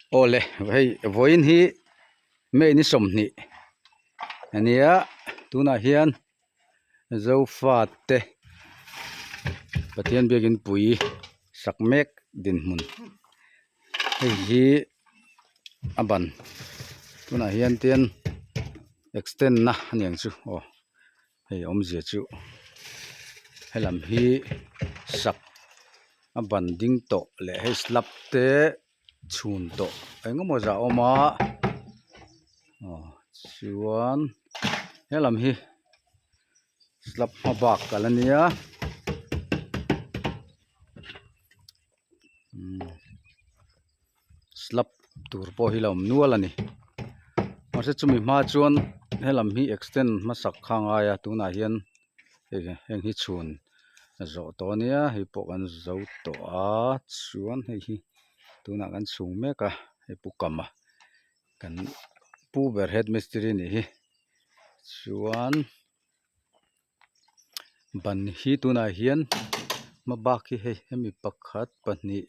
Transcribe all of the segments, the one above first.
Awle hei vawiin hi May ni 20 a nia tunah hian Zofate Pathian biakin pui sak mek dinhmun hei hi a ban tunah hian tin extend na a niang chu aw hei awmzia chu helam hi sak a ban ding tawh leh hei slab te chhun tawh eng emaw zah a awm a aw chuan helam hi slab hma bak a la nia umm slab tur pawh hi la awm nual a ni mahse chumi hma chuan helam hi extend hmasak kha a ngai a tunah hian hei heng hi chhun zawh tawh a nia hei pawh kan zo tawh a chuan hei hi tunah kan chhung mek a hei pu kam a kan pu ber head mistiri a nih hi chuan ban hi tunah hian hma bak hi hei hemi pakhat pahnih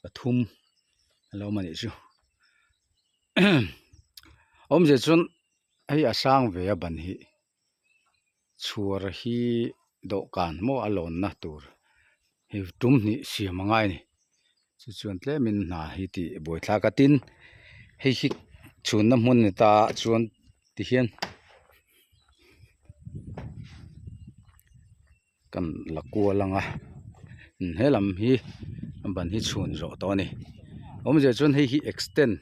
pathum a lo awm a nih chu awmzia chuan hei a sang ve a ban hi. Chhuar hi dawhkan maw a lawnna tur hei tum hnih siam a ngai a ni chu chuan tlemin hna hi tih buaithlak a tin hei hi chhunna hmun ni ta chuan tihian kan la kual ang a helam hi a ban hi chhun zawh tawh a ni awmzia chuan hei hi extend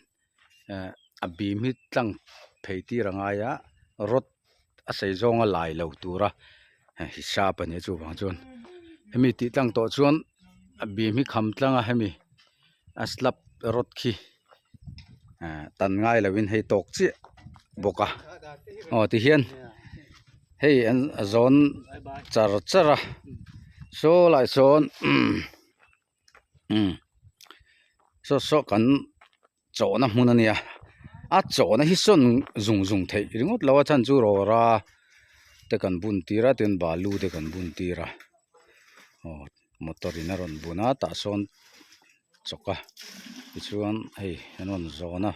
eh a bim hi tlang phei tir a ngai a rod a sei zawnga lai lo tura hisap a nia chuvang chuan hemi tih tlang tawh chuan a bim hi kham tlang a hemi a slab rod khi eh tan ngai lovin hei tawk chiah bawk a aw tihian hei an a zawn char char a saw lai sawn umm saw saw kan chawhna hmun a nia a chawhna hi sawn zung zung theih ringawt lo a chhan chu rawra te kan bun tir a tin balu te kan bun tir a aw motor in a rawn bun a tah sawn chawk a tichuan hei an rawn zawn a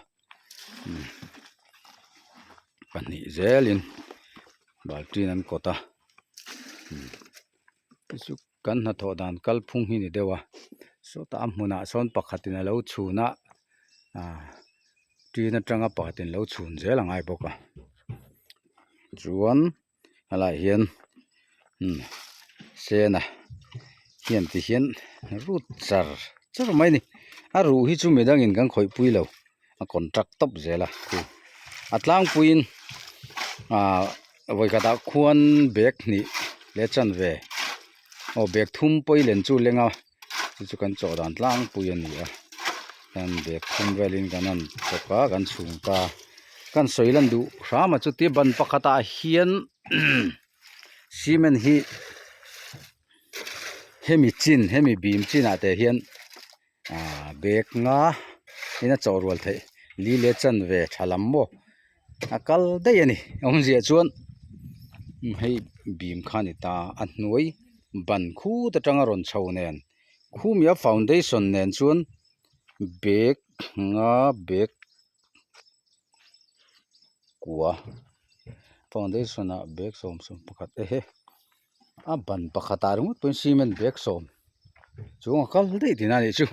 umm pahnih zelin baltin an kawt a umm Kan hnathawh dan kalphung hi ni deuh a sawtah a hmunah sawn pakhatin a lo chhun a ah tin atanga pakhatin lo chhun zel a ngai bawk a chuan helaiah hian umm sena hian ti hian rut char char mai a ni a ruh hi chu midangin kan khawih pui lo. a contract tawp zel a khu a tlangpuiin ah vawikhatah khuan bag hnih leh chanve aw bag thum pawh i len chu leng a chu chu kan chawh dan tlangpui a ni a chuan bag thum velin kan han chawk a kan chhung ta kan sawi lan duh hram a chutia ban pakhatah hian cement hi hemi chin hemi bim chinah te hian. Aaa bag nga in a chawh rual theih li leh chanve tha lam maw a kal daih a ni awmzia chuan hei bim kha a ni ta a hnuai ban khut atanga rawn chho nen khumi a foundation nen chuan bag nga bag kua foundation ah bag sawmsawm pakhat ehe. A ban pakhatah ringawt pawhin cement bag sawm chuang a kal daih tihna a nih chu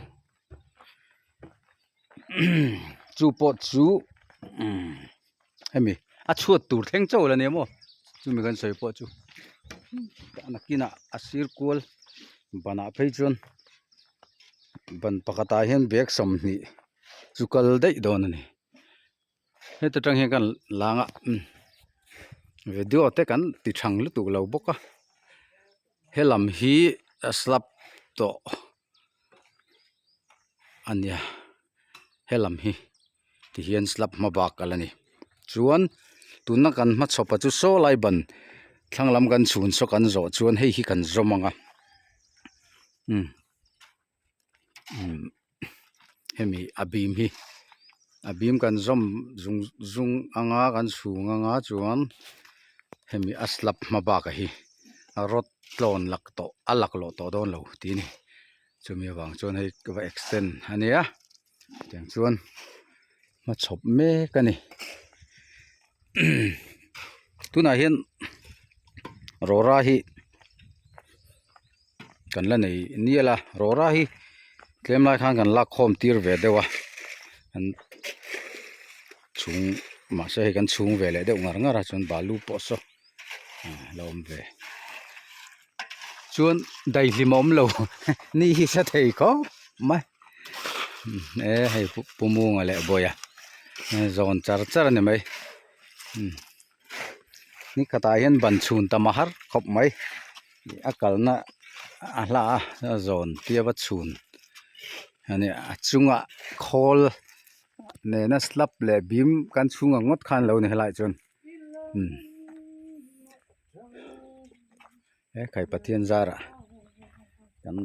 chu pawh chu umm hemi a chhuat tur thleng chauh la ni maw chumi kan sawi pawh chu nakinah a sir kual banah phei chuan ban pakhatah hian bag 20 chu kal daih dawn a ni. Heta tang hian kan lang a video te kan ti thang lutuk lo bawk a helam hi a slab tawh a nia helam hi tihian slab hma bak a la ni chuan tuna kan hmachhawp a chu saw lai ban thlang lam kan chhun saw kan zawh chuan hei hi kan zawm ang a umm. Hemi a bim hi a bim kan zawm zung zung anga kan chhung anga chuan hemi a slab hma bakah hi a rod tlawn lak tawh a laklawh tawh dawn lo tih a ni chumi avang chuan hei va extend a nia. Tiang chuan hmachhawp mek a ni. Tunah hian rawra hi kan la nei nial a rawra hi tlem lai khan kan lak khawm tir ve deuh a an chhung mahse hei kan chhung ve leh deuh ngar ngar a chuan balu pawh saw a la awm ve chuan daihlim a awm lo ni hi hre thei khawp mai e hei pu munga leh bawia zawn char char a ni mai ni khatah hian ban chhun tam a har khawp mai a kalna a hla a a zawn tia va chhun a ni a chungah khawl nena slab leh bim kan chhung ang ngawt khan lo ni helaiah chuan umm he khai Pathian zarah kan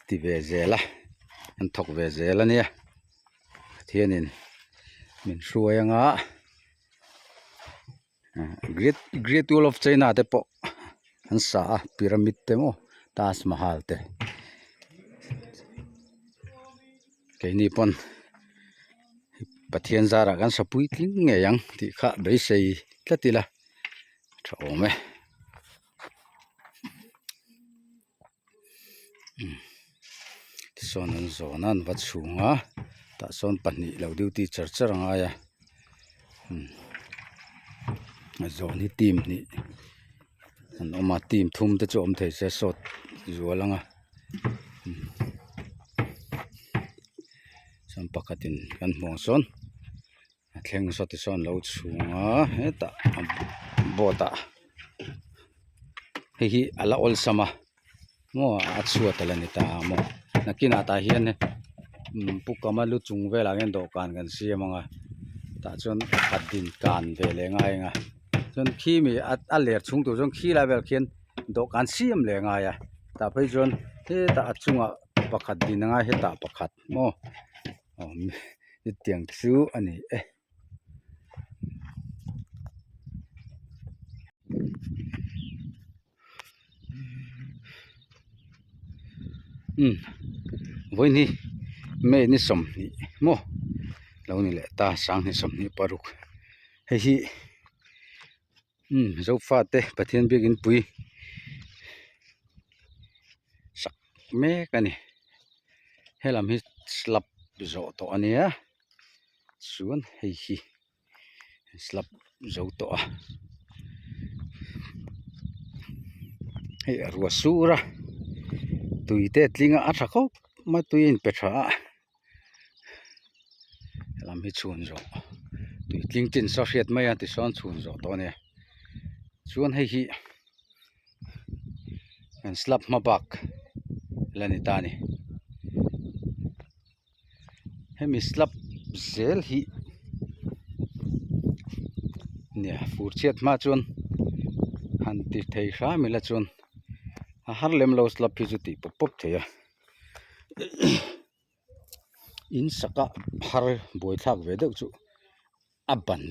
ti ve zel a kan thawk ve zel a nia Pathianin min hruai anga great great wall of china te pawh an sa a pyramid te maw taj mahal te keini pawn Pathian zarah kan sa puitling ngei ang tih kha beisei tlat ila tha awm e. Tisawn an zawn a an va chhung a tah sawn pahnih lo duty char char a ngai a a zawn hi team hnih an awm a team thum te chu awm thei se sawt zual ang a chuan pakhatin kan hmuh ang sawn a thleng saw ti sawn lo chhung a hetah a board ah hei hi a la awlsam a maw a chhuat a la ni ta a maw nakinah tah hian pu kama lu chung velah hian dawhkan kan siam ang a tah chuan pakhat din kan ve leh ngai ang a chuan khi mi a ler chhung tur chuan khi lai velah khian dawhkan siam leh ngai a tah phei chuan hetah a chungah pakhat din a ngai hetah pakhat maw. Awm hetiang chu a ni e. Umm vawiin hi May ni 20 maw lo ni leh ta sanghnih 26 hei hi umm Zofate Pathian biakin pui sak mek a ni helam hi slab zawh tawh a nia chuan hei hi slab zo tawh a hei a ruah sur a tui te a tling a a tha khawp mai tui a inpe tha a helam hi chhun zawh tui tling chin saw hriat mai a tisawn chhun zawh tawh a nia chuan hei hi an slab hma bak la ni ta a ni hemi slab zel hi nia fur chhiat hma chuan han ti thei hram ila chuan a har lem lo slab hi chu tih pawp pawp thei a. In saka har buaithlak ve deuh chu a ban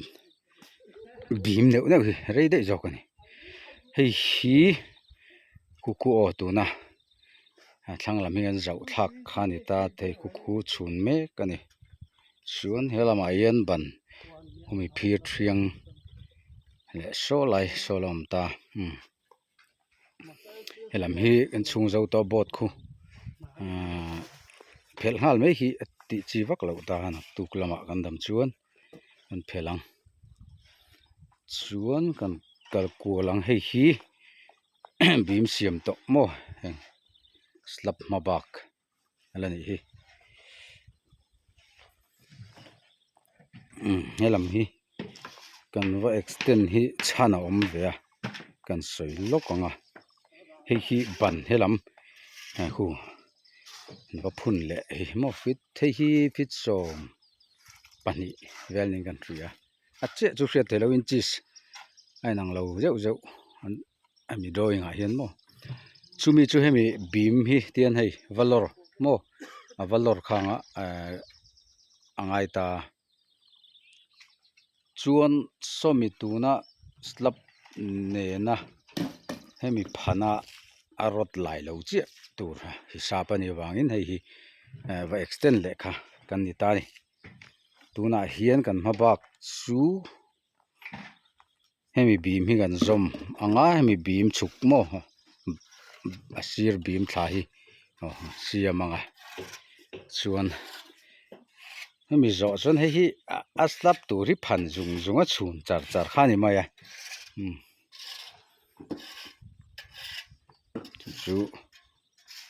bim neuh neuh hi rei daih zawk a ni hei hi kuku aw tuna a thlang lam hi an zauh thlak kha a ni ta thei kuku chhun mek a ni chuan he lamah hian ban humi phir thiang leh saw lai saw la awm ta umm. Helam hi kan chhung zo tawh board khu ahh phelh nghal mai hi a tih chi vak loh ta a naktuk lamah kan dam chuan kan phelh ang chuan kan kal kual ang hei hi bim siam tawh maw heng slab hma bak a la nih hi umm helam hi kan va extend hi chhan a awm ve a kan sawi lawk ang a hei hi ban helam hu an va phun leh hei hi maw fit hei hi fit 12 vel niin kan hria a chiah chu hriat theih lohin cheese a inang lo zeuh zeuh an. Hemi drawing ah hian maw chumi chu hemi bim hi tian hei va lawr maw a va lawr khang a ehh a ngai ta chuan sawmi tuna slab nena hemi phana a rawt lai lo chiah tur hisap anih avangin hei hi eh va extend leh kha. kan ni ta a ni. Tunah hian kan hma bak chu hemi bim hi kan zawm ang a hemi bim chhuk maw a sir bim thla hi aw siam ang a chuan hemi zawh chuan hei hi a slab tur hi phan zung zung a chhun char char kha a ni mai a umm chu chu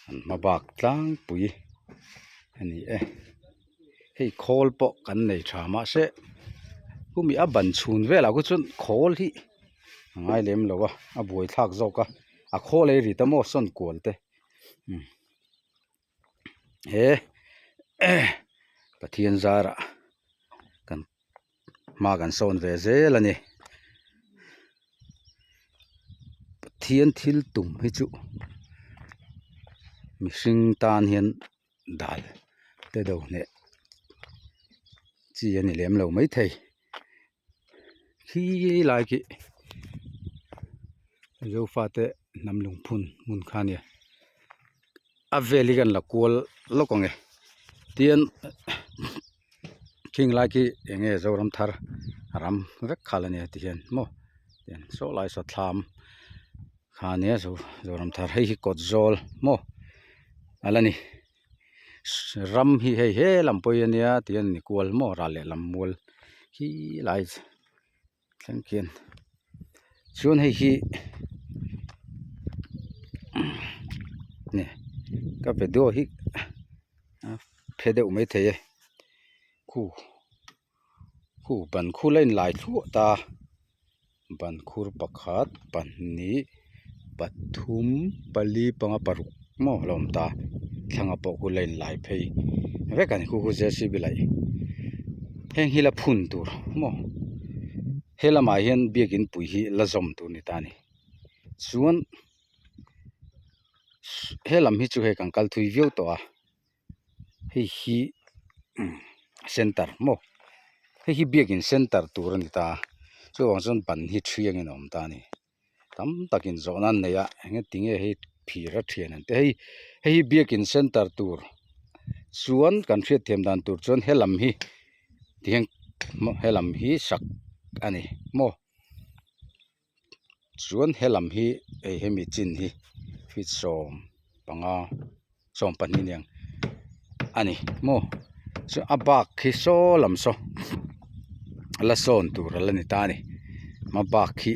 an hma bak tlangpui a ni e hei khawl pawh kan nei tha mahse khumi a ban chhun velah khu chuan khawl hi a ngai lem lo a a buai thlak zawk a a khawl ei ri ta maw sawn kual te umm he Pathian zarah kan hma kan sawn ve zel a ni Pathian thil tum hi chu mihring tan hian dal te do hneh chi a ni lem lo maithei khi lai khi Zofate hnam lungphun hmun kha a nia a vel hi kan la kual lawk ang e tin khing lai khi eng nge Zoram thar ram vek khal a nia tihian maw tihian saw lai saw thlam kha a nia Zoram thar hei hi kawt zawl maw a la ni ram hi hei he lam pawh hi a nia tihian a ni kual maw ral leh lam mual khi lai thleng khian chuan hei hi nge ka video hi a phe deuh maithei e khu khu ban khu la inlai thluah ta ban khur pakhat pahnih pathum pali panga paruk maw a lo awm ta thlang ah pawh khu la inlai phei vek a ni khu khu J C B laih heng hi la phun tur maw he lamah hian biakin pui hi la zawm tur a ni ta a ni chuan he lam hi chu hei kan kal thui viau tawh a. Hei hi center maw hei hi biakin center tur a ni ta a chuvang chuan ban hi thiangin a awm ta a ni tam takin zawhna an nei a eng tinge hei phir a thian ang te hei hei hi biakin center tur chuan kan hriat thiam dan tur chuan helam hi tihian helam hi sak a ni maw. Chuan helam hi hei hemi chin hi feet 15 20 aniang a ni maw chuan a bak khi saw lam saw la sawn tur a la ni ta a ni a bak khi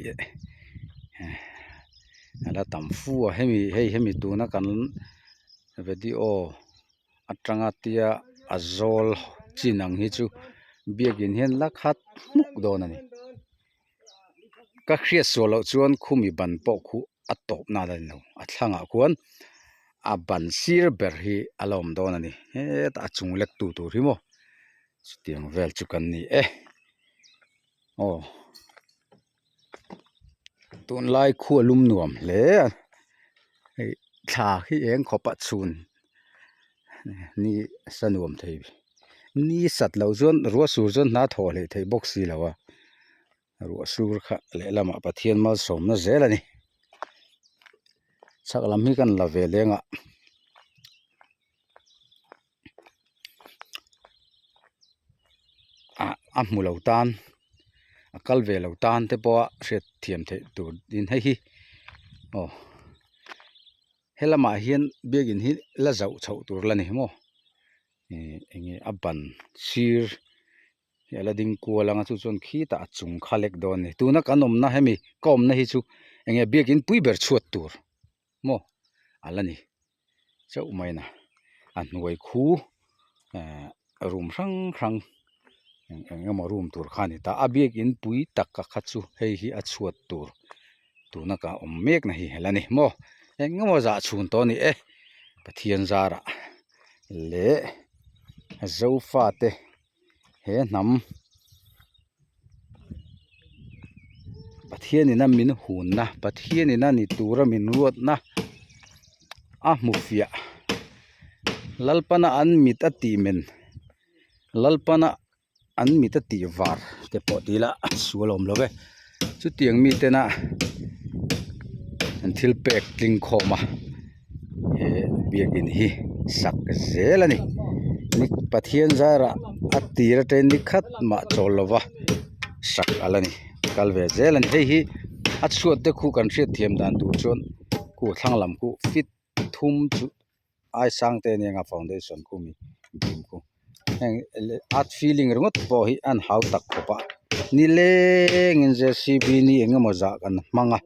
a la tam fu a hemi hei hemi tuna kan video atanga tia a zawl chin ang hi chu biakin hian la khat hmuk dawn a ni. Ka hriat sual loh chuan khumi ban pawh khu a tawp na la ni lo a thlangah khuan a ban sir ber hi a la awm dawn a ni hetah a chung lek tu tur hi maw chutiang vel chu kan ni e aw tunlai khua lum nuam hle a hei thla hi eng khawp a chhun ni sa nuam thei ni sat loh chuan ruah sur chuan hna thawh hleih theih bawk si lo a ruah sur kha lehlamah Pathian malsawmna zel a ni chhak lam hi kan la ve leng a. Ah a hmu lo tan a kal ve lo tan te pawh a hriat thiam theih tur din hei hi aw. He lamah hian biakin hi la zauh chhoh tur la ni maw ih eng nge a ban sir hi a la ding kual ang a chu chuan khitah a chung kha lek dawn a ni tuna kan awmna hemi ka awmna hi chu eng nge biakin pui ber chhuat tur maw a la ni chauh mai na a hnuai khu ehh room hrang hrang eng eng emaw room tur kha a ni ta a biakin pui tak a kha chu hei hi a chhuat tur. Tuna ka awm mek na hi la ni maw eng emaw zah chhun tawh a ni e Pathian zarah leh Zofate he hnam Pathianina min hunna Pathianina ni tura min ruatna a hmu fiah Lalpana an mit a tih men Lalpana. An mit a tih var te pawh ti ila a sual awm lo ve chutiang mi tena an thil pek tling khawm a he biakin hi sak zel a ni. Ni Pathian zarah a tir atangin ni khat mah chawl lova sak a la ni kal ve zel a ni hei hi a chhuat te khu kan hriat thiam dan tur chuan khu thlang lam khu fit thum chu ai sang te ania nga foundation khu mi bim khu heng earth filling ringawt pawh hi an hau tak khawp a nilengin j c b ni eng emaw zah kan hmang a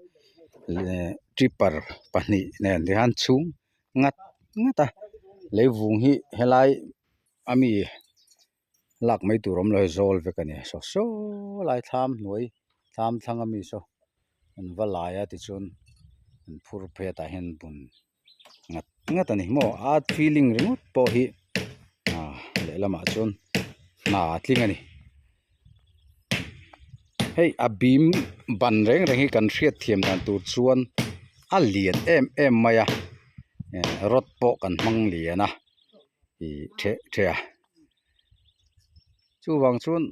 leh tipper pahnih nen tihian chhung ngat ngat a leivung hi helai ami lak mai tur awm lo hi zawl vek a ni saw saw lai thlam hnuai thlam thlang ami saw an va lai a tichuan an phur phei a tah hian bun ngat ngat a ni maw a feeling ringawt pawh hi ah lehlamah chuan hna a tling a ni hei a bim ban reng reng hi kan hriat thiam dan tur chuan a lian em em mai a eh rod pawh kan hmang lian a ih theh theh a chuvang chuan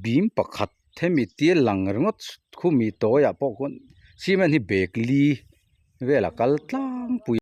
bim pakhat hemi tia lang ringawt khumi tawiah pawh khuan cement hi bag li vel a kal tlangpui.